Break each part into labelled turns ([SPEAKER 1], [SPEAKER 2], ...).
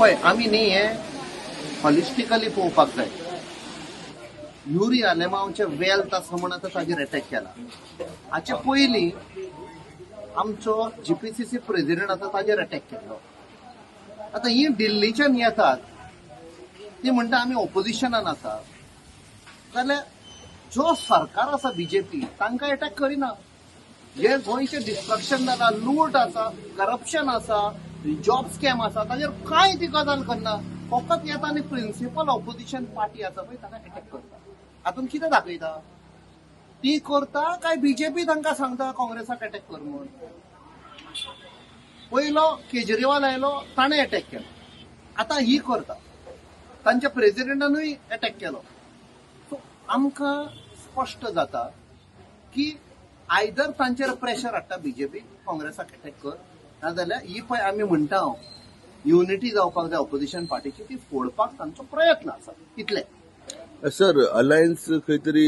[SPEAKER 1] पळय आमी न्ही हें हॉलिस्टिकली पळोवपाक जाय. युरी आलेमांवचे वेल्थ आसा म्हण आतां ताजेर एटॅक केला. हाचे पयलीं आमचो जीपीसीसी प्रेजिडेंट आसा ताजेर एटॅक केल्लो. आतां ही दिल्लीच्यान येतात ती म्हणटा आमी ओपोजिशनान आसा, जाल्यार जो सरकार आसा बीजेपी तांकां एटॅक करिना. जे गोंयचें डिस्ट्रक्शन जाला, लूट आसा, करप्शन आसा, जॉब स्कॅम आसा, ताजेर कांय ती गजाल करना. फकत येता आनी प्रिंसिपल ऑपोजिशन पार्टी आसा पळय ताका एटॅक करता. हातून कितें दाखयता? ती करता काय बीजेपी तांकां सांगता काँग्रेसाक एटॅक कर म्हूण? पयलो केजरीवाल आयलो ताणें एटॅक केलो, आतां ही करता, तांच्या प्रेजिडेंटानूय एटॅक केलो. सो आमकां स्पश्ट जाता की आयदर तांचेर प्रेशर हाडटा बीजेपी काँग्रेसाक एटॅक कर, नाजाल्यार ही पळय आमी म्हणटा युनिटी जावपाक जाय ऑपोजिशन पार्टीची, ती फोडपाक तांचो प्रयत्न आसा. इतलें.
[SPEAKER 2] सर, अलायन्स खंय तरी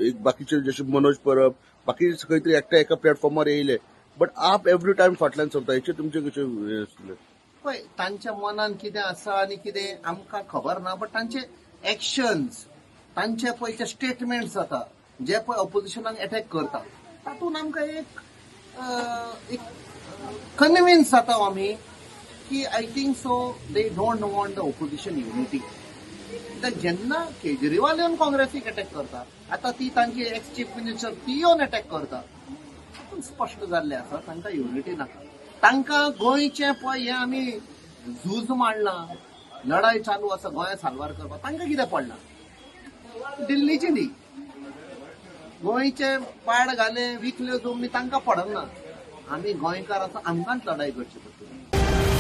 [SPEAKER 2] एक बाकीचे जशे मनोज परब बाकी खंय तरी एकट्या एका प्लॅटफॉर्मार येयले, बट आप एवरी टायम फाटल्यान सरता, हेचेर तुमचें कशें हें आसलें?
[SPEAKER 1] पळय तांच्या मनान कितें आसा आनी कितें आमकां खबर ना, बट तांचे एक्शन्स, तांचे पळय जे स्टेटमेंट्स जाता जे पळय ऑपोजिशनाक एटॅक करता तातूंत आमकां एक एक कन्विन्स जाता आमी की I think so they don't want the opposition unity. कित्याक जेन्ना केजरीवाल येवन काँग्रेसीक एटॅक करता, आतां ती तांची एक्स चीफ मिनिस्टर ती येवन एटॅक करता, तातूंत स्पश्ट जाल्लें आसा तांकां युनिटी नाका. तांकां गोंयचें पळय हें आमी झूज मांडलां, लढाय चालू आसा गोंया साल्वार करपाक, तांकां कितें पडलां? दिल्लीची न्ही गोंयचे पाड घाले विकल्यो जमनी तांकां पडना. आमी गोंयकार आसा, आमकांच लढाय करची पडटली.